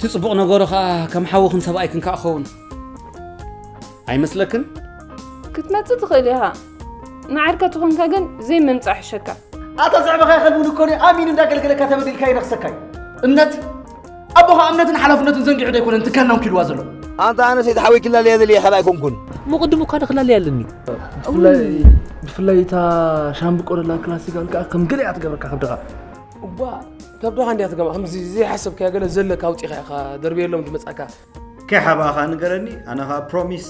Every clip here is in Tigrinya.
እቲ ጽቡቕ ነገሩ ኸኣ ከም ሓውኽን ሰብኣይክን ከኣ ክኸውን ኣይመስለክን? ክትመጽእ ትኽእል ኢኻ። ንዓርካ ተኾንካ ግን ዘይምምጻእ ሕሸካ። ኣታ ዘዕበኻ ይኸልውን እኮ ነይ ኣሚን እንዳገልገለካ ተበዲልካ ይነኽሰካይ። እምነት ኣቦኻ እምነትን ሓላፍነትን ዘንጊዑ ዶ ኣይኮነን ትካልና ውኪልዋ ዘሎ? ኣንታ ኣነ ሰይት ሓወይ ክላለያ ዘልየ ካብ ኣይኮንኩን። ምቕድሙ እኳ ንኽላለያ ኣለኒ። ብፍላይ እታ ሻምብቆ ደላ ክላሲካል ከዓ ከም ገለ እያ ትገብረካ ከብድኻ። እባ ከብድኻ እንዲያ ትገባ ከምዚ ዘይሓሰብካዮ ገለ ዘለካ ኣውፂኻ ኢኻ ደርብየሎም ዝመፃካ። ከይሓባእኻ ንገረኒ ኣነ ኸዓ ፕሮሚስ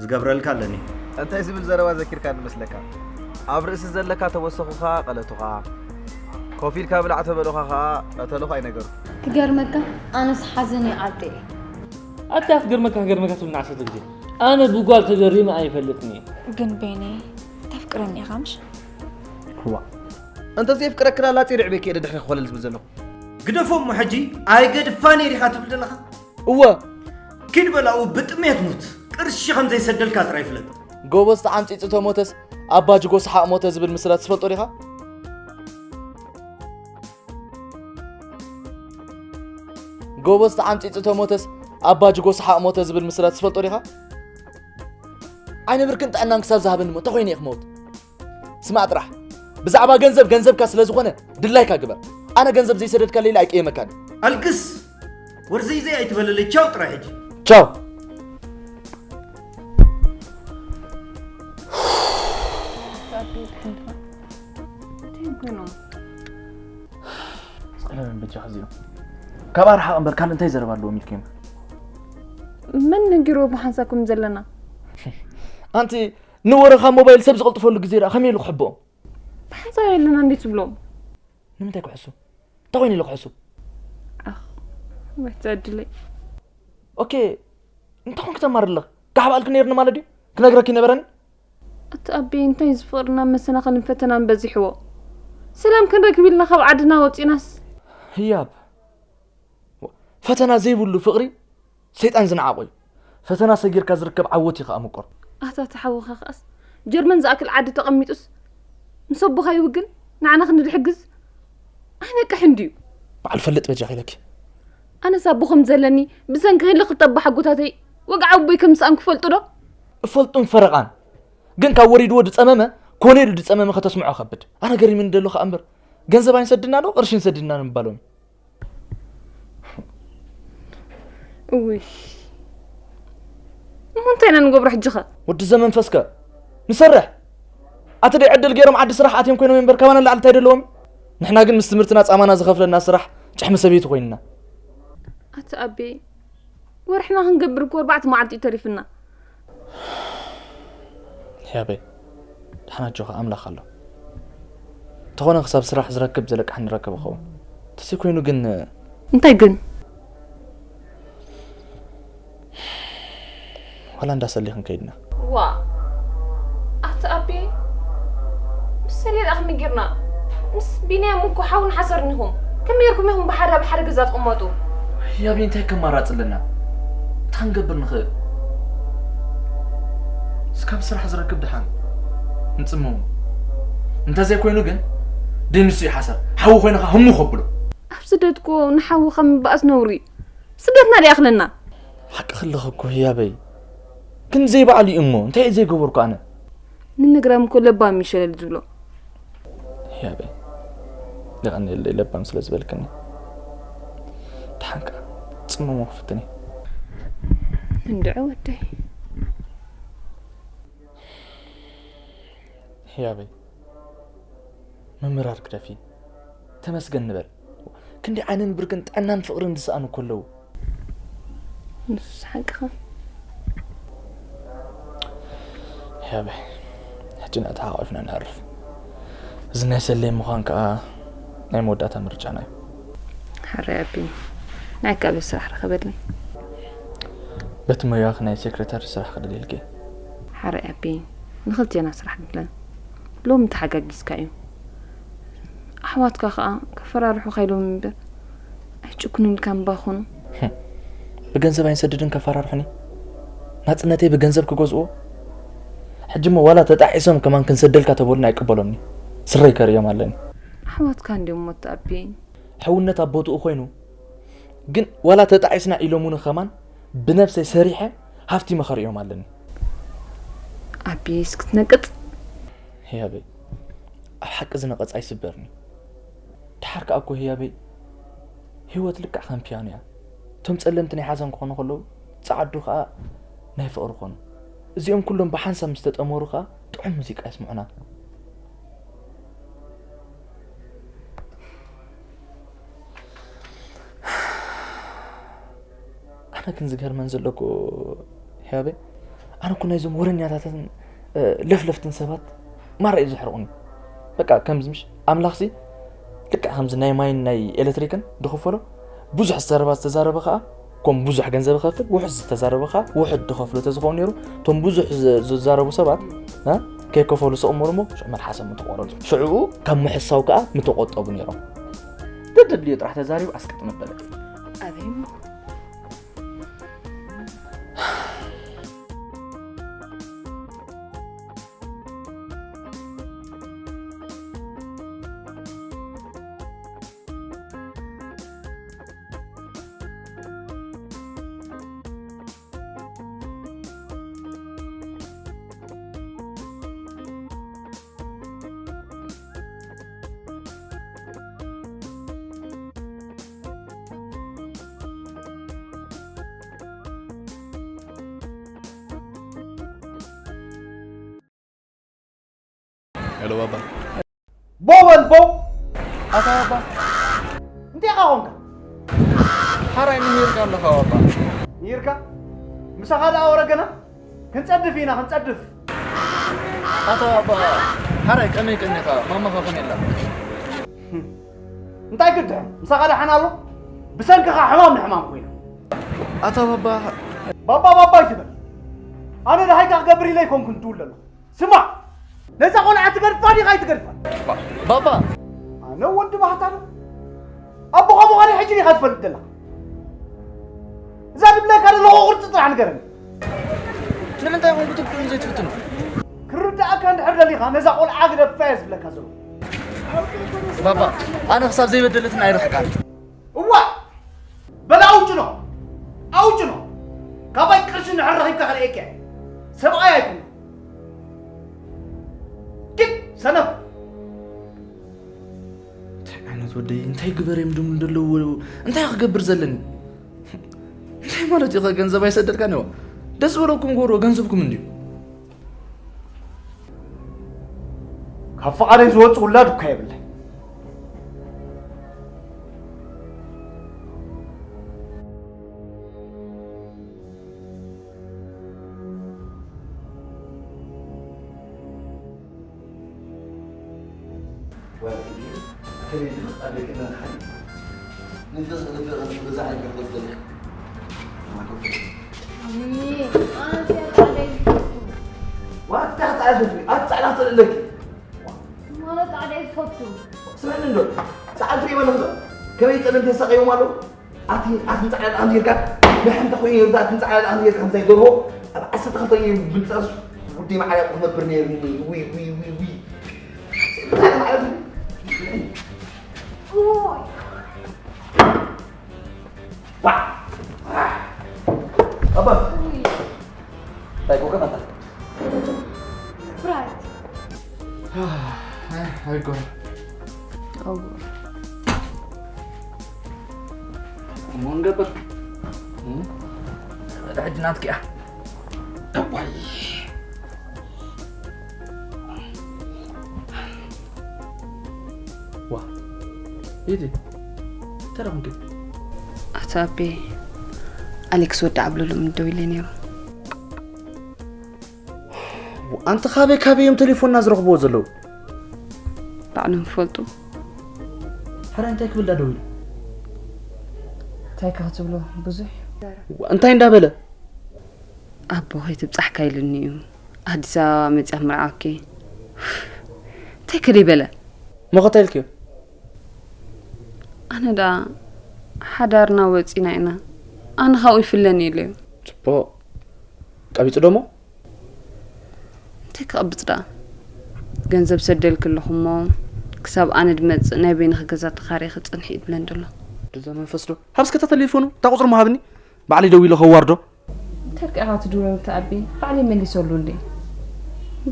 ዝገብረልካ ኣለኒ። እንታይ ዝብል ዘረባ ዘኪርካ ንመስለካ? ኣብ ርእሲ ዘለካ ተወሰኹኻ ቀለቱኻ፣ ኮፍ ኢልካ ብላዕ ተበሉኻ ኸዓ ቀተሉኻ ኣይነገሩ። ክገርመካ ኣነስ ሓዘን ይዓጢ እየ። ኣታ ክገርመካ ክገርመካ ትብል ንዓሰርተ ግዜ ኣነ ብጓል ተገሪመ ኣይፈልጥን እየ። ግን ቤኒ ተፍቅረኒ ኢኻ ምሽ? ዋእ እንተዘየፍቅረክላ ላጺ ርዕቤኪ እየ ደድሕሪ ክኾለል ዝብል ዘለኹ። ግደፎ እሞ ሕጂ ኣይገድፋን እየ ዲኻ ትብል ዘለኻ? እወ ኪድ በል ኣብኡ ብጥሜት ሙት ቅርሺ ከም ዘይሰደልካ ጥራይ ፍለጥ። ጎበዝ ተዓምጺጺ ተሞተስ ኣባ ጅጎ ሰሓቕ ሞተ ዝብል ምስላ ትፈልጦ ዲኻ? ጎበዝ ተዓምጺጺ ተሞተስ ኣባ ጅጎ ሰሓቕ ሞተ ዝብል ምስላ ትፈልጦ ዲኻ? ዓይኒ ብርክን ጥዕናን ክሳብ ዝሃበኒ እሞ እንተኾይነ እየ ክመውት። ስማዕ ጥራሕ ብዛዕባ ገንዘብ ገንዘብካ ስለ ዝኾነ ድላይካ ግበር። ኣነ ገንዘብ ዘይሰደድካለይ ኢለ ኣይቅየመካን። ኣልግስ ወርዘይዘይ ኣይትበለለይ ቻው ጥራይ ሕጂ። ቻው። ጸለመን በጃ ኸዚኦም ካብ ኣርሓቕ እምበር ካልእ እንታይ ዘረባ ኣለዎም ኢልክዮም? መን ነጊርዎ ብሓንሳብ ከም ዘለና? ኣንቲ ንወረ ካብ ሞባይል ሰብ ዝቕልጥፈሉ ግዜ ደኣ ከመይ ኢሉ ክሕብኦም? ብሓንሳብ የለና እንዴ ትብሎም? ንምንታይ ክሕሱ? እንታይ ኮይኑ ኢሉ ክሕሱ? ኣኽ ወይ ተዕድለይ። ኦኬ እንታይ ኮንኪ ተማሪ ኣለኺ? ጋሕ በኣልኪ ነይርኒ ማለት ድዩ? ክነግረኪ ነበረኒ? ኣቲ ኣቤ እንታይ እዚ ፍቕርና መሰናኸልን ፈተናን በዚሕዎ? ሰላም ክንረክብ ኢልና ካብ ዓድና ወፂናስ? ህያብ ፈተና ዘይብሉ ፍቕሪ ሰይጣን ዝነዓቖ እዩ። ፈተና ሰጊርካ ዝርከብ ዓወት እዩ ኸዓ ምቁር። ኣታ እቲ ሓውኻ ኸኣስ ጀርመን ዝኣክል ዓዲ ተቐሚጡስ ምስ ኣቦኻ ይውግን ንዓና ክንድሕግዝ ኣይነቅሕን ድዩ? በዓል ፈልጥ በጃኺ ኢለኪ። ኣነስ ኣቦ ከም ዘለኒ ብሰንኪ ህሊ ክልተ ኣቦሓጎታተይ ወግዒ ኣቦይ ከም ዝሰኣንኩ ይፈልጡ ዶ? እፈልጡን ፈረቓን ግን ካብ ወሪድዎ ድጸመመ ኮነ ኢሉ ድጸመመ ከተስምዖ ከብድ። ኣነ ገሪሙኒ ደሎ ኸኣ እምበር ገንዘብ ኣይንሰድና ዶ ቅርሺ ንሰድና ንምባሎም እዩ። እውይ እሞ እንታይ ኢና ንገብሮ ሕጂኸ? ወዲ ዘመንፈስከ ንሰርሕ ኣቲ ደይ ዕድል ገይሮም ዓዲ ስራሕ ኣትዮም ኮይኖም እምበር ካባና ላዕሊ እንታይ ደለዎም? ንሕና ግን ምስ ትምህርትና ጻማና ዝኸፍለና ስራሕ ጭሕሚ ሰበይቲ ኮይንና። ኣቲ ኣቤ ወርሕና ክንገብር እኮ ኣርባዕተ መዓልቲ እዩ ተሪፍና። ህያበይ ደሓን ኣጆኻ ኣምላኽ ኣሎ። እንተኾነ ክሳብ ስራሕ ዝረክብ ዘለቅሓ ንረክብ ይኸውን። ተዘይኮይኑ ግን እንታይ ግን ዋላ እንዳሰሊ ክንከይድና። ዋ ኣቲ ኣቤ ምስ ሰሌ ደኣ ከመይ ጌርና? ምስ ቢንያም እኮ ሓውን ሓሰርን ኢኹም። ከመይ ጌርኩም ኢኹም ብሓደ ኣብ ሓደ ገዛ ትቕመጡ? ህያብ እንታይ ከማራፂ ኣለና? እንታይ ክንገብር ንኽእል? እስካብ ስራሕ ዝረክብ ደሓን ንፅምሙ። እንተዘይኮይኑ ግን ደይ ንሱ ይሓሰር ሓዊ ኮይንኻ ህሙ ከብሎ። ኣብ ስደት እኮ ንሓዊ ካብ ምባኣስ ነውሪ እዩ። ስደትና ድኣ ይኣኽለና። ሓቂ ክልኽ እኮ ህያበይ ግን ዘይባዕሉ እዩ እሞ እንታይ እየ ዘይገበርኩ ኣነ? ንነግራም እኮ ለባም እዩ ሸለል ዝብሎ። ህያበይ የቐንየለይ ለባም ስለ ዝበልክኒ። ደሓን ከኣ ጽምሞ ክፍትን እየ። እንድዒ ወደይ። ህያበይ ምምራር ግደፊ። ተመስገን ንበል። ክንደይ ዓይንን ብርክን ጥዕናን ፍቕርን ዝሰኣኑ እኮ ኣለዉ። ንሱስ ሓቅኻ። ህያበይ ሕጂ ንኣ ተሓቋፊና ነዕርፍ። እዚ ናይ ሰሌ ምዃን ከኣ ናይ መወዳእታ ምርጫና እዩ። ሕራይ ኣቢ ንዓይ ከኣ ቤት ስራሕ ርኸበለይ። በቲ ሞያኺ ናይ ሴክሬታሪ ስራሕ ክደልየልኪ እየ። ሕራይ ኣቢ ንኽልቴና ስራሕ ንድለን። ሎሚ ተሓጋጊዝካ እዩ። ኣሕዋትካ ኸኣ ከፈራርሑኻ ኢሎም እምበር ኣይጭኩኑልካን እባ ኾኑ። ብገንዘብ ኣይንሰድድን ከፈራርሑኒ? ናጽነተይ ብገንዘብ ክገዝእዎ? ሕጂ እሞ ዋላ ተጣዒሶም ከማን ክንሰደልካ ተበሉኒ ኣይቅበሎን እየ። ስረይ ከርእዮም ኣለኒ። ኣሕዋትካ እንድዮም እሞ ተኣብየኒ። ሕውነት ኣብ ቦትኡ ኮይኑ ግን ዋላ ተጣዒስና ኢሎም እውን ከማን ብነብሰይ ሰሪሐ ሃፍቲመ ከርእዮም ኣለኒ። ኣቢ እስክትነቅጥ። ህያበይ፣ ኣብ ሓቂ ዝነቐጽ ኣይስበርን'ዩ። ደሓር ከኣ እኮ ህያበይ፣ ህይወት ልክዕ ከም ፒያኖ እያ። እቶም ጸለምቲ ናይ ሓዘን ክኾኑ ከለዉ፣ ጸዓዱ ከኣ ናይ ፍቕሪ ኮኑ። እዚኦም ኩሎም ብሓንሳብ ምስ ተጠመሩ ከኣ ጥዑም ሙዚቃ የስምዑና። ኣነ ግን ዝገርመን ዘሎ እኮ ህያበይ፣ ኣነ እኮ ናይዞም ወረኛታትን፣ እ፣ ለፍለፍትን ሰባት ማራ እዩ ዘሕርቑኒ። በቃ ከምዚ ምሽ ኣምላኽሲ ልክዕ ከምዚ ናይ ማይን ናይ ኤሌክትሪክን ድኽፈሎ፣ ብዙሕ ዝተረባ ዝተዛረበ ከኣ ከም ብዙሕ ገንዘብ ይኸፍል፣ ውሑድ ዝተዛረበ ከኣ ውሑድ ድኸፍሎ ተዝኸውን ነይሩ፣ እቶም ብዙሕ ዝ-፣ ዝዛረቡ ሰባት፣ እ፣ ከይከፈሉ ስቕ ምበሉ እሞ ሽዑ መልሓሶም ምተቖረጹ። ሽዑኡ ካብ ምሕሳው ከኣ ምተቖጠቡ ነይሮም። ደደድልዮ ጥራሕ ተዛሪቡ ኣስቅጥ መበለ። ኣበይ እሞ? ሄሎ ባባ። ቦው በል ቦው። ኣታ ባባ። እንታይ ኢኻ ኾንካ? ሓራይ ንሂርካ ኣለኻ ባባ። ንሂርካ? ምሳኻ ደኣ ወረገና? ክንጸድፍ ኢና፣ ክንጸድፍ። ኣታ ባባ፣ ሓራይ ቀመይ ቀኒኻ፣ ማማኻ ኮን የላ። እንታይ ክትድሕን? ምሳኻ ደሓን ኣሎ? ብሰንክኻ ሕማም ንሕማም ኮይና። ኣታ ባባ። ባባ፣ ባባ ኣይትበል። ኣነ ደሃይካ ክገብር ኢለ ኣይኮንኩን ትውል ዘለኹ። ስማዕ፣ ነዛ ቆልዓ ትገድፋ ዲኻ ኣይትገድፋ? ባ-፣ ባባ። ኣነ ወዲ ባህታ ዶ? ኣቦኻ ምዃነይ ሕጂ ዲኻ ትፈልጥ ዘለኻ? እዛ ዝብለካ ዘለኹ ቁርፂ ጥራሕ ንገረኒ። ንምንታይ ኮን ክትብድሉ ዘይትፍትኑ? ክርድኣካ እንድሕር ደሊኻ ነዛ ቆልዓ ግደፋ እየ ዝብለካ ዘለኹ። ባባ፣ ኣነ ክሳብ ዘይበደለትና ኣይርሕቃን። እዋ! በል ኣውጭኖ! ኣውጭኖ! ካባይ ቅርሺ እንድሕር ረኺብካ ከርእየካ እየ። ሰብኣይ ኣይኮንኩን። ግን ሰነፍ! እንታይ ዓይነት ወደይ፣ እንታይ ግበር እዮም ድምሉ ዘለዉ? እንታይ ክገብር ዘለኒ? እንታይ ማለት እዩ? ገንዘብ ኣይሰደልካን እዮ? ደስ ዝበለኩም ጎሮ ገንዘብኩም እንድዩ። ካብ ፍቓደይ ዝወጽእ ውላድ እኳ የብለይ። ዋታ ጻዕዳ ትብሊ፣ ኣቲ ጻዕዳ ትልእለኪ። ማለት ጻዕዳ እዩ ዝፈቱ። ስምዕኒ እንዶ፣ ጻዕዳ ትሪእዎ ኣለኹ ዶ? ከመይ ጸለምቲ የሳቐይዎም ኣለዉ? ኣቲ፣ ኣቲ ንጻዕዳ ደኣ እንዲርካ፣ ንሕንተ ኮይኑ ነይሩ፣ ኣቲ ንጻዕዳ ደኣ እንዲርካ፣ ከምዛ ይደርሆ፣ ኣብ ዓሰርተ ክልተ እዩ ብንጻስ ውዲ መዓልያ ክነብር ነይሩ። ዊ፣ ዊ፣ ዊ፣ ዊ። እንታይ ማለት እዩ? ኡይ። ዋ! ኣባ! ኡይ። እንታይ ኮከብ ኣንታ? ብራይት። ኣይ፣ ኣይኮነ። ኣዎ። እሞ ንገብር። እም? ሕጂ ናትኪ እያ። እዋይ። ዋ። ኢቲ። ተረኽንኪ። ኣቶ ኣቤ፣ ኣሌክስ ወዲ ዓብለሎም ደው ኢለ ነይሩ። ኣንቲ ካበይ ካበይ እዮም ቴሌፎንና ዝረኽብዎ ዘለዉ? ባዕሎም ይፈልጡ። ሕራይ እንታይ ክብል ዳ ደው ኢሉ? እንታይ ክትብሎ ብዙሕ። እንታይ እንዳበለ? ኣቦ ከይትብጻሕካ ኢሉኒ እዩ። ኣዲስ ኣበባ መጺኣ ክምርዓወኪ። እንታይ ከ ደይበለ? መኸታ ኢልክዮ? ኣነ ደኣ ሓዳርና ወጺና ኢና። ኣነ ካብኡ ይፍለኒ ኢለዮ። ጽቡቕ። ቀቢጹ ዶ እሞ? እንታይ ክቐብጽ ደኣ? ገንዘብ ሰደልኪ ኣለኹ እሞ፣ ክሳብ ኣነ ድመጽእ ናይ በይንኺ ገዛ ተኻርዪ ክትጸንሒ እዩ ድብለኒ ደሎ። እዛ መንፈስ ዶ? ሃብስከ እታ ተሌፎኑ፣ እታ ቁጽሪ መሃብኒ። ባዕለይ ደዊለ ከዋርዶ። እንተልክዕኻ ትድውሎ ተኣቢ፣ ባዕለይ መሊሰሉ እንዴ።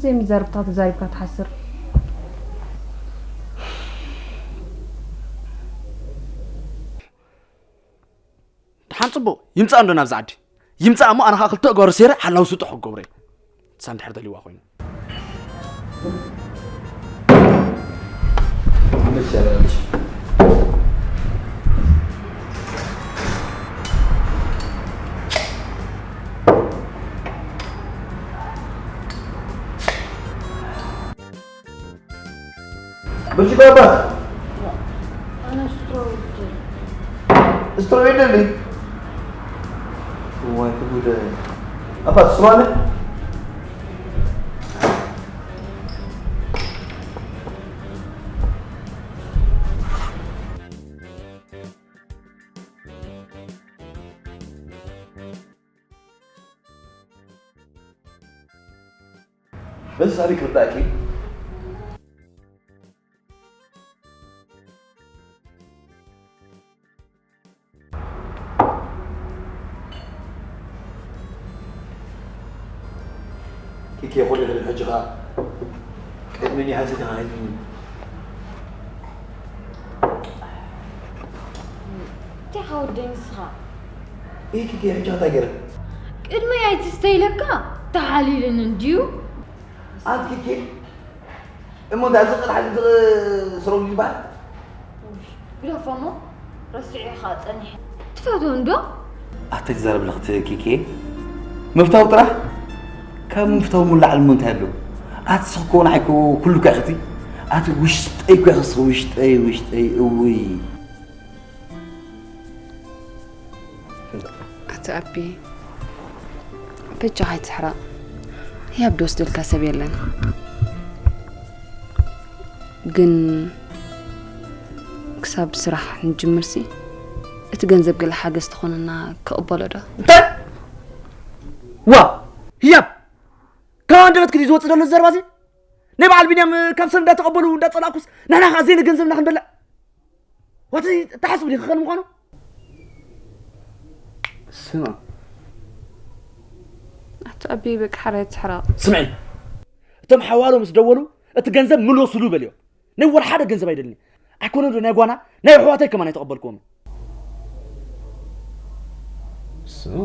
ዘይምዛርብታ ተዛሪብካ ትሓስር። ደሓን ጽቡቕ፣ ይምጻእ እንዶ ናብዚ ዓዲ። ይምጻእ እሞ ኣነ ኸኣ ክልተ ኣእጋሩ ሴረ ሓላው ስጡሕ ክገብሮ እየ። ንሳ እንድሕር ደልይዋ ኮይኑ። ብርጭቆ ኣባት ኣነ ስትሮ ይደሊ። ስትሮ ይደሊ። ዋይ ጉድ። ኣባት ስትሮ ኣለ። በዚ ሳሪ ክርዳእኪ። ኪኪ ይኹን ይኽእል ሕጂ ኸዓ ቅድሚኒ ሃሲኻ ሃይትኒ። እንታይ ሓወደኝ ንስኻ? ኢኪ ኪ ሕጂ እንታይ ገይረ? ቅድመይ ኣይትስተ ኢለካ ተሓሊልኒ እንድዩ። ኣንቲ ኪኪ እሞ እንታይ ዝቕል ሓሊ ዝቕ ስረው ይባል? ግደፎ እሞ ረሲዑ ኢኻ ጸኒሐ። ትፈትዎ እንዶ? ኣቲ ትዛረብ ለኽቲ ኪኪ ምፍታው ጥራሕ ካብ ምፍታው ሙላዕ ልሞ እንታይ ኣሎ? ኣቲ ስኽኮ ንዓይኮ ኩሉ ኳ ኢኽቲ ኣቲ ውሽጠይ ኳ ኢኽስ ውሽጠይ ውሽጠይ እውይ ኣቲ ኣቢ በጃኻ ኣይትሕረቕ። ህያብ ድወስደልካ ሰብ የለን። ግን ክሳብ ስራሕ ንጅምርሲ እቲ ገንዘብ ገለ ሓገዝ ትኾነና ክቕበሎ ዶ? እንታይ? ዋ ህያብ ካብ ኣንደበትኪ ድዩ ዝወፅእ ዘሎ እዚ ዘረባ እዚ? ናይ በዓል ቢንያም ካብ ሰብ እንዳተቐበሉ እንዳፀላእኩስ ንሕና ከዓ ዘይነ ገንዘብና ክንበልዕ ዋት ተሓስቡ ዲኺ ከን ምዃኑ? ስማ ኣቶ ኣቢ በቃ ሓራይ ትሕረቕ። ስምዒ እቶም ሓዋሎ ምስ ደወሉ እቲ ገንዘብ ምለሱሉ በልዮ። ናይ ወላ ሓደ ገንዘብ ኣይደልኒ። ኣይኮነ ዶ ናይ ጓና ናይ ኣሕዋተይ ከማን ኣይተቐበልክዎም። ስማ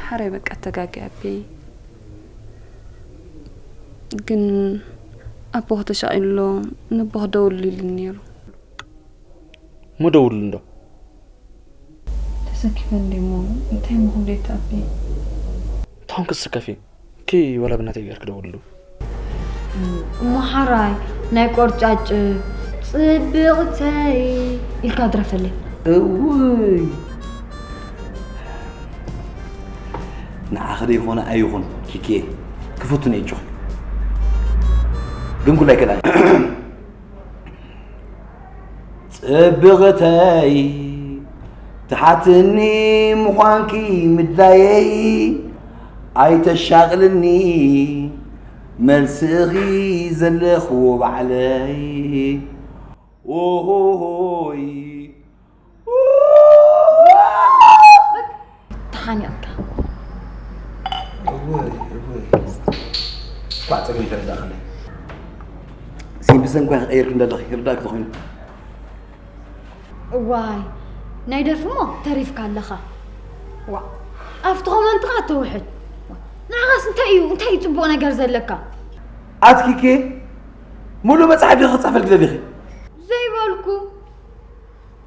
ሓራይ በቃ ተጋጊ ኣቢ። ግን ኣቦ ከተሻቒሎ ነቦ ክደውል ኢሉ ነይሩ። እሞ ደውልሉ እንዶ። ተሰኪፈ እንዴ እሞ እንታይ ምኹም ደይትኣቢ? እንታውን ክትስከፊ? እኪ ወላ ብናተይ ገይር ክደውልሉ። እሞ ሓራይ ናይ ቆርጫጭ ጽብቕተይ ኢልካ ድረፈለይ። እውይ ንዓኺ ደይኮነ ኣይኹን ኪኪየ ክፍቱን እየ እጆኺ ግን ኩላይ ከላ ጽብቕተይ ትሓትኒ ምዃንኪ ምድላየይ ኣይተሻቕልኒ መልስኺ ዘለኽዎ ባዕለይ ኦሆሆይ ተሓኒቕካ። እወይ እወይ ኳዕ ጸገም ይተረዳእኽለይ ሲምፕሰን ኳ ክቐይር ክንደለኺ ክርዳእክ ተኾይኑ እዋይ ናይ ደርፊ እሞ ተሪፍካ ኣለኻ። ዋ ኣብቲ ኮመንትኻ ተውሕድ። ንዓኻስ እንታይ እዩ እንታይ እዩ ጽቡቕ ነገር ዘለካ? ኣትኪ ኬ ሙሉእ መጽሓፍ ዲኺ ክጽሕፈልኪ ደሊኺ? ዘይበልኩ።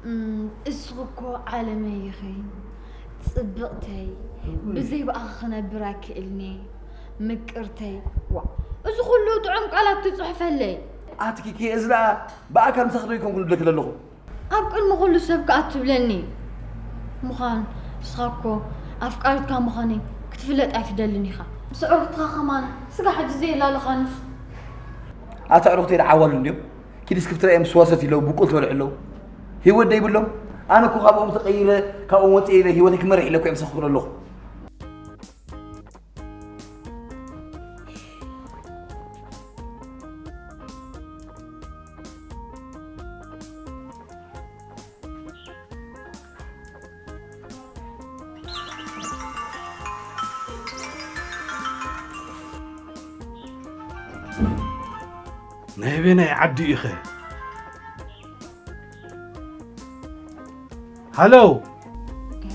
እም፣ እስኺ እኮ ዓለመይ ኢኺ። ጽብቕተይ፣ ብዘይ ብኣኺ ክነብር ኣይክእልን'የ። ምቅርተይ፣ ዋእ፣ እዚ ኹሉ ጥዑም ቃላት ትጽሕፈለይ። ኣቲ ኪኪ፣ እዚ ደኣ ብኣካል ምሳኺ ዶ ኣይኮንኩን ዝብለኪ ዘለኹ? ኣብ ቅድሚ ኹሉ ሰብ ከኣ ትብለኒ። ምዃን፣ ንስኻ እኮ ኣፍቃሪትካ ምዃነይ ክትፍለጥ ኣይትደልን ኢኻ። ምስ ኣዕሩኽትኻ ኸማን ስጋ ሕጂ ዘየላለኻንስ። ኣቲ ኣዕሩኽተይ ደኣ ዓዋሉ እንድዮም። ኪዲ እስኪ ብትራይ ምስ ዋሰት ኢለው ብቁል ትበልዑ ኣለው። ህይወት ደይብሎም። ኣነ እኮ ካብኦም ተቀይረ ካብኦም ወፅየ ኢለ ህይወተይ ክመርሕ ኢለ እኮ እየ ምሳኹም ኣለኹ። ናይ ኣበየናይ ዓዲ ኢኸ? ሃሎ።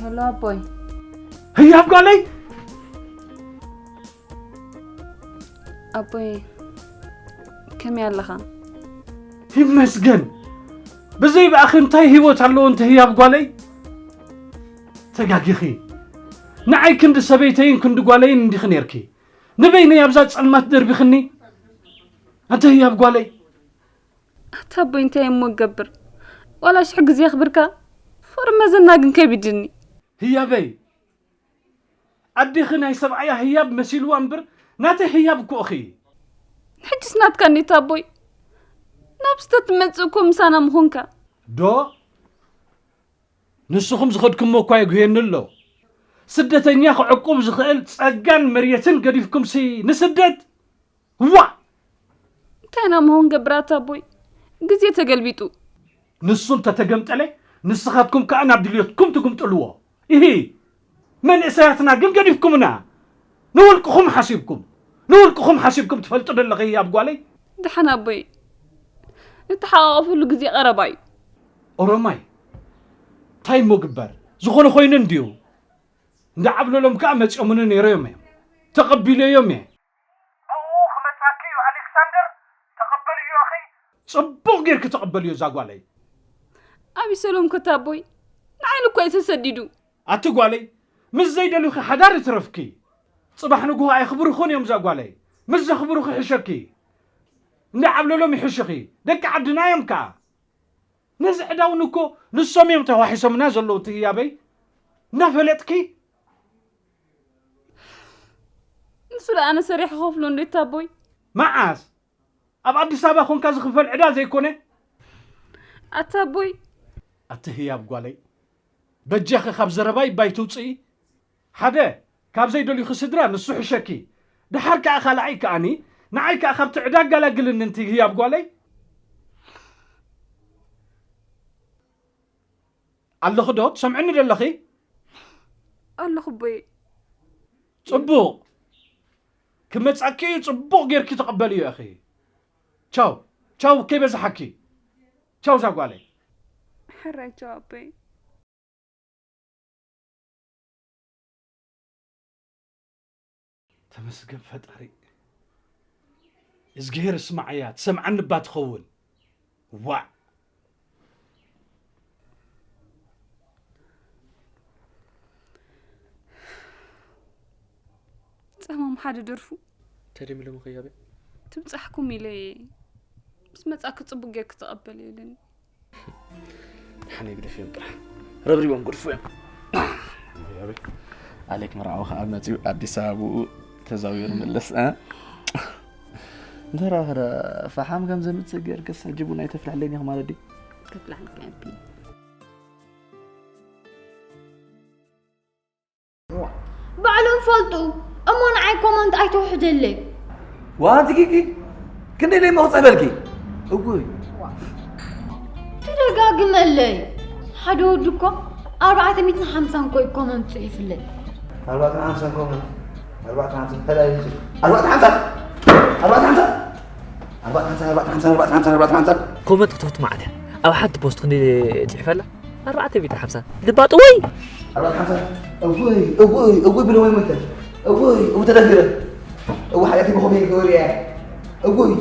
ሄሎ ኣቦይ። ህያብ ጓለይ። ኣቦይ፣ ከመይ ኣለኻ? ይመስገን። ብዘይ ብኣኺ እንታይ ህይወት ኣለዎ እንተ ህያብ ጓለይ? ተጋጊኺ። ንዓይ ክንዲ ሰበይተይን ክንዲ ጓለይን እንዲኺ ነይርኪ። ንበይነይ ኣብዛ ጸልማት ደርቢኽኒ። ኣንተ ህያብ ጓለይ። ኣታ ኣቦይ፣ እንታይ እሞ እገብር? ዋላ ሽሕ ግዜ የኽብርካ፣ ፍቕሪ መዘና ግን ከቢድኒ። ህያበይ፣ ኣዴኺ ናይ ሰብኣያ ህያብ መሲልዋ እምበር ናተይ ህያብ እኮ ኢኺ። ሕጅስ ናትካ እንዴት ኣቦይ? ናብ ስደት ትመጽእ እኮ ምሳና ምኾንካ። ዶ? ንስኹም ዝኸድኩሞ እኳ የጉህየኒ ኣሎ። ስደተኛ ክዕቁብ ዝኽእል ጸጋን መሬትን ገዲፍኩምሲ ንስደት? ዋእ! እንታይ ኢና ምሆን ገብራት ኣቦይ? ግዜ ተገልቢጡ። ንሱ እንተተገምጠለ ንስኻትኩም ከኣ ናብ ድልየትኩም ትግምጥልዎ። ኢሂ! መንእሰያትና ግን ገዲፍኩምና። ንውልቅኹም ሓሲብኩም ንውልቅኹም ሓሲብኩም ትፈልጡ ደለኺ ኣብ ጓለይ። ደሓን ኣቦይ፣ ንተሓቓቐፍሉ ግዜ ቀረባ እዩ። ኦሮማይ፣ እንታይ እሞ ግበር? ዝኾነ ኮይኑ እንድዩ። እንዳ ዓብለሎም ከኣ መጺኦምኒ ነይሮም እዮም። ተቐቢለዮም እየ። ብኡ ክመጻኪ እዩ ኣሌክሳንደር፣ ተቐበልዮ ኣኺ። ጽቡቕ ጌርኪ ተቐበልዮ እዛ ጓለይ። ኣቢሰሎም ኮታ ኣቦይ፣ ንዓይኒ እኮ እዩ ተሰዲዱ። ኣቲ ጓለይ፣ ምስ ዘይደልዩኺ ሓዳር ይትረፍኪ። ጽባሕ ንግሆ ኣየኽብሩኽን እዮም እዛ ጓለይ። ምስ ዘኽብሩኺ ይሕሸኪ። እንዳ ዓብለሎም ይሕሹኺ። ደቂ ዓድና እዮም ከኣ። ነዚ ዕዳውኒ እኮ ንሶም እዮም ተዋሒሶምና ዘለዉ እቲ ህያበይ። እናፈለጥኪ። ንሱ ደኣ ኣነ ሰሪሐ ክኸፍሎ እንዴት ኣቦይ? መዓስ? ኣብ ኣዲስ ኣበባ ኾንካ ዝኽፈል ዕዳ ዘይኮነ? ኣታ ኣቦይ። ኣቲ ህያብ ጓለይ፣ በጃኺ ካብ ዘረባይ ባይ ትውፅኢ። ሓደ፣ ካብ ዘይደልዩኺ ስድራ ንሱ ሕሸኪ። ደሓር ከኣ ካልኣይ ከኣኒ፣ ንዓይ ከኣ ካብቲ ዕዳ ኣጋላግልኒ እንቲ ህያብ ጓለይ። ኣለኺ ዶ ትሰምዕኒ ደለኺ? ኣለኹ ኣቦይ። ጽቡቕ። ክመጻኪ እዩ ጽቡቕ ጌርኪ ተቐበልዮ ኢኺ። ቻው ቻው ከይበዝሓኪ። ቻው እዛ ጓለይ። ሕራይ ቻው ኣቦይ። ተመስገን ፈጣሪ። እዝግሄር እስማዓያ ትሰምዓኒ እባ ትኸውን። ዋዕ። ጸማም ሓደ ደርፉ። ተደሚሎም ኸያበ። ትብጻሕኩም ኢለ እየ። ምስ መጻኪ ጽቡቅ ጌርኪ ተቐበል ይብለኒ። ሓነ ግደፍ እዮም ጥራሕ ረብሪቦም ግድፉ እዮም። ኣሌክ መርዓዊ ከዓ መፅዩ ኣዲስ ኣበብኡ ተዛዊሩ ምልስ እ? እንተረኸረ ፈሓም ከም ዘምፅእ ገይርከስ ሕጂ ቡና ይተፍልሐለይ ኒኽ ማለት ድዩ? ከፍልሐልካ እየ። ባዕሎም ፈልጡ እሞ ንዓይ ኮመንት ኣይተውሕደለይ። ዋንቲ ኪኪ ክንደይ ደይ መቕፀ በልኪ። እውይ ተደጋግመለይ። ሓደ ወዲ እኮ ኣርባዕተ ሚእትን ሓምሳን ኮይ ኮመንት ፅሒፍለይ። ኣርባዕተ ሓምሳን ኮመንት ኣርባዕተ ሓምሳን ተላይልኪ ኣርባዕተ ሓምሳን ኣርባዕተ ሓምሳን ኣርባዕተ ሓምሳን ኣርባዕተ ሓምሳን ኣርባዕተ ሓምሳን ኣርባዕተ ሓምሳን ኮመንት ክትፍቱ መዓት እያ ኣብ ሓንቲ ፖስት ክንደይ ፅሒፈላ ኣርባዕተ ሚእቲ ሓምሳ ልባጡ ወይ ኣርባዕተ ሓምሳ እውይ እውይ እውይ ብሎ ወይ ሞይተ እውይ እው ተደፊረ እው ሓያት ብኾመ ይገበርያ እውይ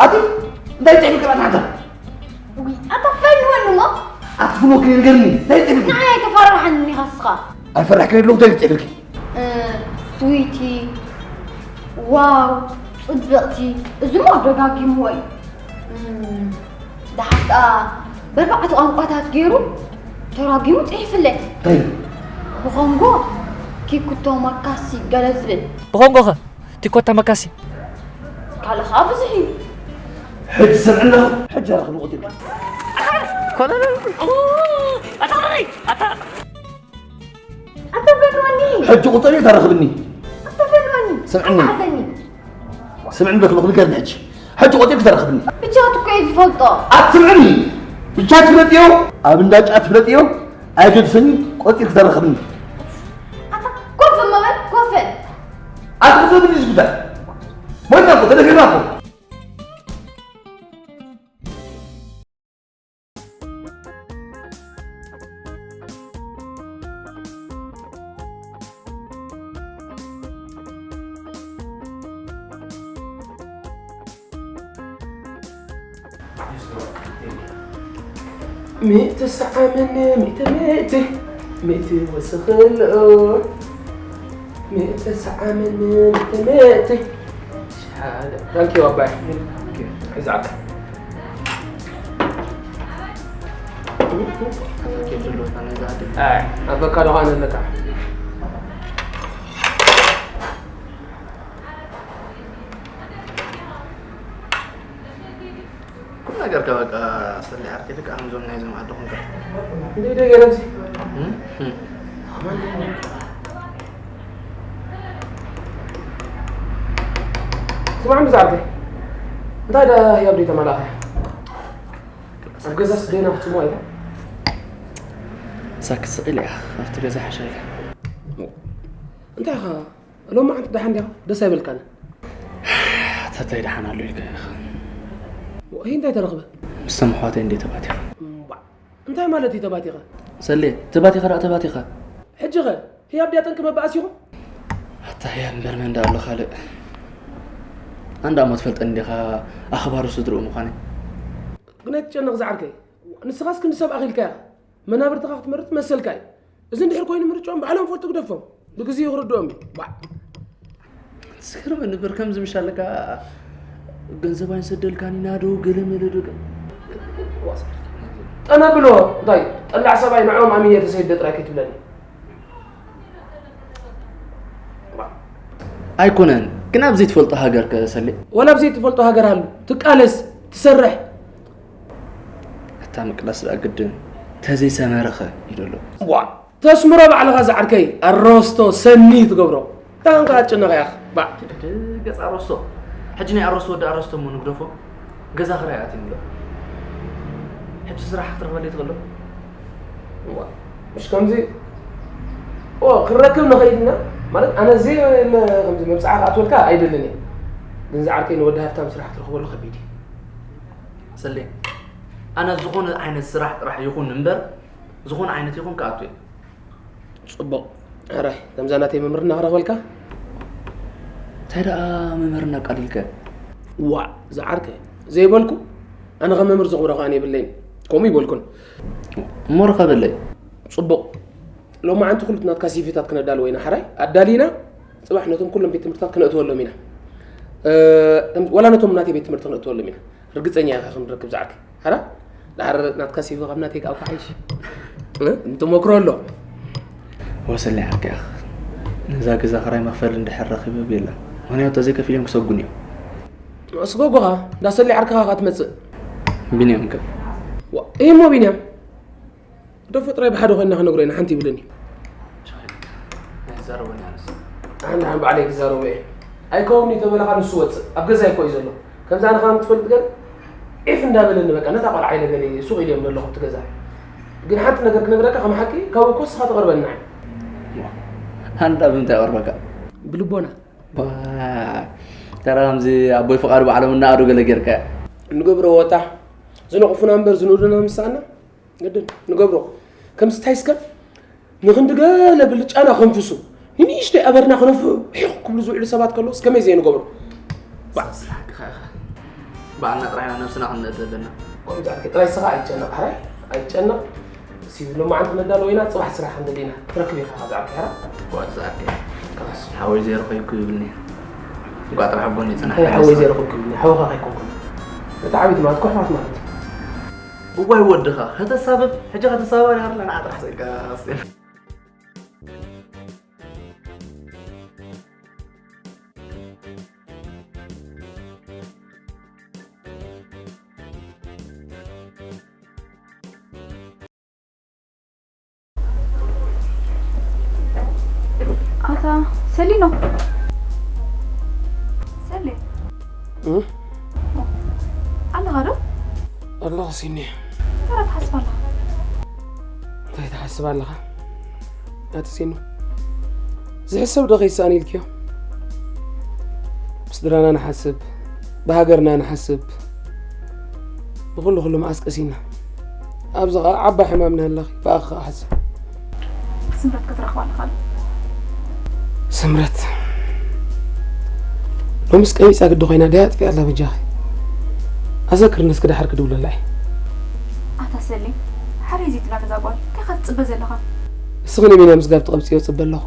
ኣቲ እንታይ ፅሒፍ ቅራት ሓንታ ኣታ ፈንወን እሞ ኣትፍኖ ክንገርኒ እንታይ ፅሒፍ ንዓይ ኣይተፈራርሓኒ ኢኻ እስኻ ኣይፈራሕክን ኣለኹ እንታይ ፅሒፍልኪ ስዊቲ ዋው ፅብቕቲ እዚሞ ደጋጊምዎ እዩ ደሓር ከዓ በርባዕተ ቋንቋታት ገይሩ ተራጊሙ ፅሒፍለይ እንታይ ኢሉ ብኾንጎ ኪኩቶ ማካሲ ገለ ዝብል ብኾንጎኸ ቲኮታ ማካሲ ካልእ ከዓ ብዙሕ እዩ ሕጂ ሰምዕና ሕጂ ኣረኽቢ ቁጢልካ ኣታ በልወኒ ሕጂ ቁጠሪ ተረኽብኒ ኣታ በልወኒ ስምዕኒ ስምዕኒ በክልኹ ንገርኒ ሕጂ ሕጂ ቆፂር ክተረኽብኒ ብቻ ትኮ ዝፈልጦ ኣትስምዕኒ ብቻ ትፍለጥዮ ኣብ እንዳ ጫት ትፍለጥዮ ኣይገድሰኒ ቆፂር ክተረኽብኒ ኮፍ መበል ኮፈ ኣትኽዘብኒ ዝጉዳይ ሞይና እኮ ተደፊርና እኮ ሚእቲ ሰዓምን ሚእቲ ሚእቲ፣ ሚእቲ ወስኽልኡ። ሚእቲ ሰዓምን ሚእቲ ሚእቲ። ሸሓደ። Thank you ኣባይ። ሒዛዕካ። ኣይ፣ ኣቮካዶ ኸኣ ኣለካ። ኩሉ ነገርካ በቃ ሰሊ ዓርከይ፣ ልክዕ ከምዞም ናይዞም ዓዲ ኮንካ። እንዴ፣ ደገ ነብሲ። እም? እም። ስማዕ፣ ምዛ ዓርከይ። እንታይ ደኣ ህያብ ደይ ተመላኸ? ኣብ ገዛስ ደይና ክትስምዖ ኢለ። ሳክስ ስቕ ኢለ እያ፣ ኣብቲ ገዛ ሓሻ ኢለ። እንታይ ኢኻ? ሎማዓንቲ ደሓን ዲኻ? ደስ ኣይበልካን። ኣታ እንታይ ደሓን ኣሎ ኢልካ ኢኻ? ወ-፣ ይሄ እንታይ ተረኽበ? ምስቶም ኣሕዋተይ እንዴ ተባቲኻ? እምባዕ። እንታይ ማለት እዩ ተባቲኻ? ሰሌ፣ ተባቲኻ ደኣ ተባቲኻ። ሕጂ ኸ? ህያብ ድያ ጠንቂ መባኣሲኹም? ኣታ ህያብ እምበር መን ደኣ ኣሎ ካልእ? ኣንዳ እሞ ትፈልጠኒ ዲኻ ኣኽባሪ ስድርኡ ምዃነይ? ግን ኣይትጨነቕ ዝዓርከይ። ንስኻስ ክንዲ ሰብ ኣኺልካ ኢኻ። መናብርትኻ ክትመርጽ መሰልካ እዩ። እዚ እንድሕር ኮይኑ ምርጫኦም ባዕሎም ፈልጡ ግደፎም። ብግዜ ክርድኦም እዩ። ባዕ። ትስክር ምን ነበር ከምዚ ምሽ ኣለካ ገንዘብ ኣይንሰደልካን ኢና ዶ ገለ መለ ዶ ገ-፣ ጠና ብሎ እንታይ ጠላዕ ሰብኣይ ንዕኦም ኣሚን እየ ተሰይደ ጥራይ ከይትብለኒ። ኣይኮነን ግን ኣብ ዘይትፈልጦ ሃገር ከሰሌ። ወላ ኣብ ዘይትፈልጦ ሃገር ሃሉ ትቃለስ ትሰርሕ። ኣታ ምቅላስ ደኣ ግድን ተዘይሰመረኸ ይደሎ። ዋ ተስምሮ ባዕልኻ ዝዓርከይ ኣሮስቶ ሰኒ ትገብሮ። ታንካ ኣጨነቕ ያኽ። ባዕ። ገጽ ኣሮስቶ። ሕጂ ናይ ኣሮስቶ ወዲ ኣሮስቶ እሞ ንግደፎ። ገዛ ክራይ ኣትዩ ኣሎ። ሕጂ ስራሕ ክትረኽበለይ ትኽእሎ? ዋ፣ ምሽ ከምዚ፣ ኦ፣ ክንረክብ ንኽእል ኢና። ማለት ኣነ ዘይ-፣ ለ-፣ ከምዚ መብጽዓ ክኣትወልካ ኣይደልን እየ። ግን ዝዓርከይ ንወዲ ሃብታም ስራሕ ክትረኽበሉ ከቢድ እዩ። ሰሌ፣ ኣነ ዝኾነ ዓይነት ስራሕ ጥራሕ ይኹን እምበር፣ ዝኾነ ዓይነት ይኹን ክኣቱ እየ። ጽቡቕ። ሕራይ፣ ከምዛ ናተይ መምህርና ክረኽበልካ? እንታይ ደኣ መምህርና ኣቃሊልካዮ? ዋእ፣ ዝዓርከ፣ ዘይበልኩ? ኣነ ከም መምህር ዘኽብሮ ከኣ የብለይን። ከምኡ ይበልኩን። እሞ ርኸበለይ። ጽቡቕ። ሎማዓንቲ ኩሉ ናትካ ሲቪታት ክነዳልዎ ኢና፣ ሕራይ? ኣዳሊና፣ ጽባሕ ነቶም ኩሎም ቤት ትምህርትታት ክነእትወሎም ኢና። እ፣ ዋላ ነቶም ናተይ ቤት ትምህርቲ ክነእትወሎም ኢና። ርግጸኛ ኢኻ ከም ንረክብ ዝዓርከይ። ሓራ? ድሓር ናትካ ሲቪ ካብ ናተይ ክኣካ ሓይሽ። እ? እንትመክሮ ኣሎ። ወሰለይ ዓርከይ ኣኽ። ነዛ ገዛ ክራይ መኽፈሊ እንድሕር ረኺበ ቤላ። ምኽንያቱ ተዘይከፊሎም ክሰጉን እዮም። ስጎጎኻ፣ እንዳሰለይ ዓርከኻ ኢኻ ትመጽእ። ቢንያም ከ? ዋ፣ እሞ ቢንያም። ደፎ ጥራይ ብሓደ ኮይንና ክነግሮ ኢና፣ ሓንቲ ይብለኒ። ኣይዛረቦን እያ ንሱ። ኣነ ንዓን ባዕለይ ክዛረቦ እየ። ኣይከውን'ዩ ተበለኻ ንሱ ወጽእ። ኣብ ገዛይ እኮ እዩ ዘሎ። ከምዚ ኣነ ከማን ትፈልጥ ገለ ዒፍ እንዳበለኒ በቃ ነታ ቆልዓ ኢለ ገለ ሱቕ ኢለ እዮም ዘለኹ ኣብቲ ገዛ። ግን ሓንቲ ነገር ክነግረካ ከም ሓቂ ካብ እኮ ንስኻ ትቐርበኒ ንዓይ። ኣንታ ብምንታይ ይቐርበካ? ብልቦና። ባ-፣ ተራ ከምዚ ኣቦይ ፍቓዱ ባዕሎም እናኣዱ ገለ ጌርካ። ንገብሮ ወታ ዝነቕፉና እምበር ዝንኡዱና ምሳና። ግድን ንገብሮ። ከምዚ እንታይ እስከ ንኽንዲ ገለ ብልጫና ከንፍሱ። ንንእሽተይ ኣበርና ክነፍሑ ሒኽ ክብሉ ዝውዕሉ ሰባት ከለውስ ከመይ ዘይንገብሮ? ባ-፣ ሳስላሕካ ኢኻ። ባዕልና ጥራሕና ነብስና ክንነድ ዘለና። ከምዚ ኣልከ ጥራይ ስኻ ኣይጨነቕ፣ ሕራይ ኣይጨነቕ። ሲ ሎማዓንቲ ክነዳሎ ኢና፣ ጽባሕ ስራሕ ክንደሊ ኢና። ክትረክብ ኢኻ ካብዚ ዓርኪ፣ ሕራ? ጓል ዝኣከ። ከላስ። ሓወይ ዘይረኸብኩ ይብልኒ። እንኳ ጥራሕ ኣብ ጎኒ ጽናሕ እንታይ ሓወይ ተነሳ። ዘይረኸብኩ ይብልኒ? ሓወኻ ከይኮንኩን። እቲ ዓብይቲ ማለት እኮ ኣሕዋት ማለት እዩ። እዋይ ወድኻ፣ ከተሳብብ፣ ሕጂ ከተሳብባ ዲኻ ትብላ ንዓ ጥራሕ ስእልካ ኣስጢና። ኣታ ሰሊኖ። ሰሌ። እ? ኣለኻ ዶ? ኣለኹ ሲኒ። እንታይ ትሓስብ ኣለኻ? እንታይ ትሓስብ ኣለኻ? ኣቲ ሲኑ፣ ዝሕሰብ ዶ ከይሰኣን ኢልክዮ? ብስድራና ንሓስብ፣ ብሃገርና ንሓስብ፣ ብኹሉ ኩሉ መዓስ ቀሲና። ኣብዚ ኸዓ ዓባይ ሕማም ናሃለኺ፣ ብኣኺ ኸዓ ሓስብ። ስምረት ክትረኽባ ኣለኻ ዶ? ስምረት፣ ሎምስ ቀቢጻ ግዲ ኮይና፣ ደይ ኣጥፊኣ ኣላ በጃኺ። ኣዘክር ንስኪ ደሓር ክድውለላ እየ። ኣታ ሰሊም፣ ሓረይ ዘይትብላ ነዛ ጓል እንታይ ኢኻ ትጽበ ዘለኻ? እስኺ ንቢንያም ስጋብ ትቐብጽዮ ጽበ ኣለኹ።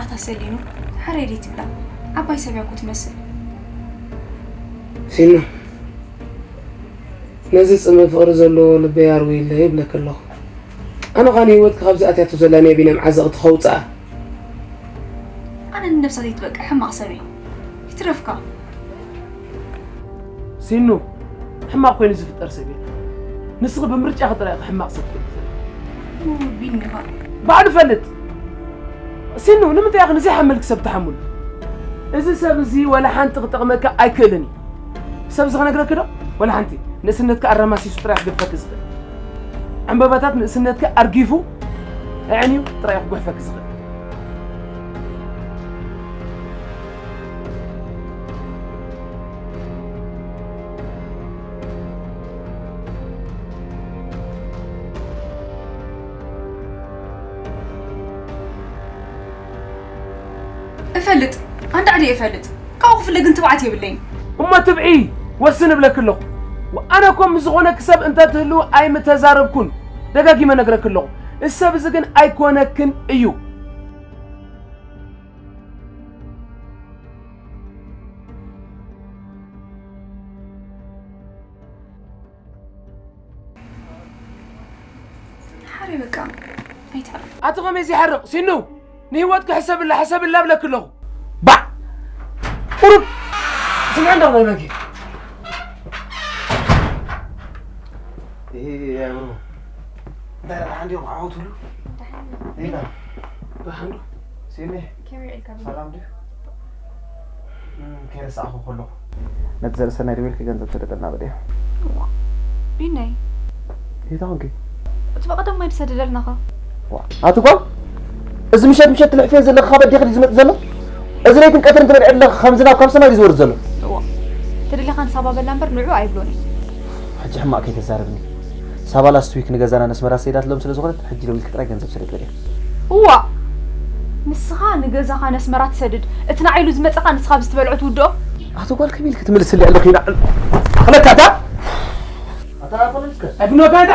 ኣታ ሰሊኑ፣ ሓረይ ድዩ ትብላ? ዓባይ ሰብ እያ እኮ ትመስል። ሲኖ፣ ነዚ ጽምእ ፍቕሪ ዘለዎ ልበይ ኣርውይለይ ይብለኪ ኣለኹ። ኣነ ኸኣ ንህይወትኪ ካብዚ ኣትያቶ ዘላ ናይ ቢንያም ዓዘቕቲ ከውጽኣ። ኣነ ንነብሳ ዘይትበቅዕ ሕማቕ ሰብ እየ። ይትረፍካ። ሲኑ፣ ሕማቕ ኮይኑ ዝፍጠር ሰብ የለን። ንስኺ ብምርጫኺ ጥራይ ኢኺ ሕማቕ ሰብ ትፈልጢ ዘለኺ። ኡ፣ ቢኒ ኸኣ። ባዕሉ ፈልጥ። ሲኑ፣ ንምንታይ ኢኺ ንዘይሓመልኪ ሰብ ትሓምሉ? እዚ ሰብ እዚ ወላ ሓንቲ ክጠቕመካ ኣይክእልን እዩ። ሰብ እዚ ክነግረኪ ዶ? ወላ ሓንቲ። ንእስነትኪ ኣራማሲሱ ጥራይ ክገድፈኪ ዝኽእል። ዕምበባታት ንእስነትኪ ኣርጊፉ ኣዕንዩ ጥራይ ክጉሕፈኪ ዝኽእል። እፈልጥ፣ ኣንዳዕዲ እፈልጥ። ካብኡ ክፍለ ግን ትብዓት የብለይን። እሞ ትብዒ፣ ወስን እብለኪ ኣለኹ። ኣነ እኮ ምስ ዝኾነ ክሰብ እንተትህልው ኣይምተዛረብኩን። ደጋጊመ ነግረኪ ኣለኹ። እዚ ሰብ እዚ ግን ኣይኮነክን እዩ። ሓሪ በቃ ኣይትሕረቕ። ኣቲ ከመይ ዘይሓርቕ? ሲኑ፣ ንህይወትኪ ሕሰብላ፣ ሕሰብላ እብለኪ ኣለኹ። ባዕ! ቁሩብ! ስምዒ እንዳኹ ናይ በጊ። ይሄ ያምሩ። እንታይ ደኣ ደሓን ድዮም? ዓወት ሁሉ? ደሓን። ይሄ ደኣ። ደሓን ዶ? ሲኒ፣ ከመይ ውዒልካ? ሰላም ድዩ? እም፣ ከይረሳዕኹ ከለኹ። ነቲ ዘርእሰናይ ደዊልኪ ገንዘብ ሰደደልና በል እያ። እዋ፣ ቢነይ። እንታይ ኾንኪ? እቲ በቐደማይ ዝሰደደልናኻ። ዋ፣ ኣቲ ጓል፣ እዚ ምሸት ምሸት ትልሕፍዮ ዘለኺ ካብ ኣዴኺ ድዩ ዝመጽእ ዘሎ? እዚ ለይትን ቀትርን ትበልዒ ኣለኺ፣ ከም ዝናብ ካብ ሰማይ ድዩ ዝወርድ ዘሎ? እዋ፣ ተደሊኻ ንሳባ በላ እምበር ንዕኡ ኣይብሎን እዩ። ሕጂ ሕማቕ ከይተዛረብኒ። ሳባ ላስት ዊክ ንገዛና ነስመራ ሰይዳትሎም ስለ ዝኾነት፣ ሕጂ ደዊልኪ ጥራይ ገንዘብ ሰደድ በልያ። እዋ፣ ንስኻ ንገዛኻ ነስመራ ትሰድድ፣ እቲ ንዓ ኢሉ ዝመጸኻ ንስኻ ብዝትበልዖ ትውድኦ። ኣቲ ጓል ከመይ ኢልኪ ትምልስሊ ኣለኺ? ኢና-፣ ክለካ እታ? ኣታ ፈለስከ? ኣይፍኖካ እታ?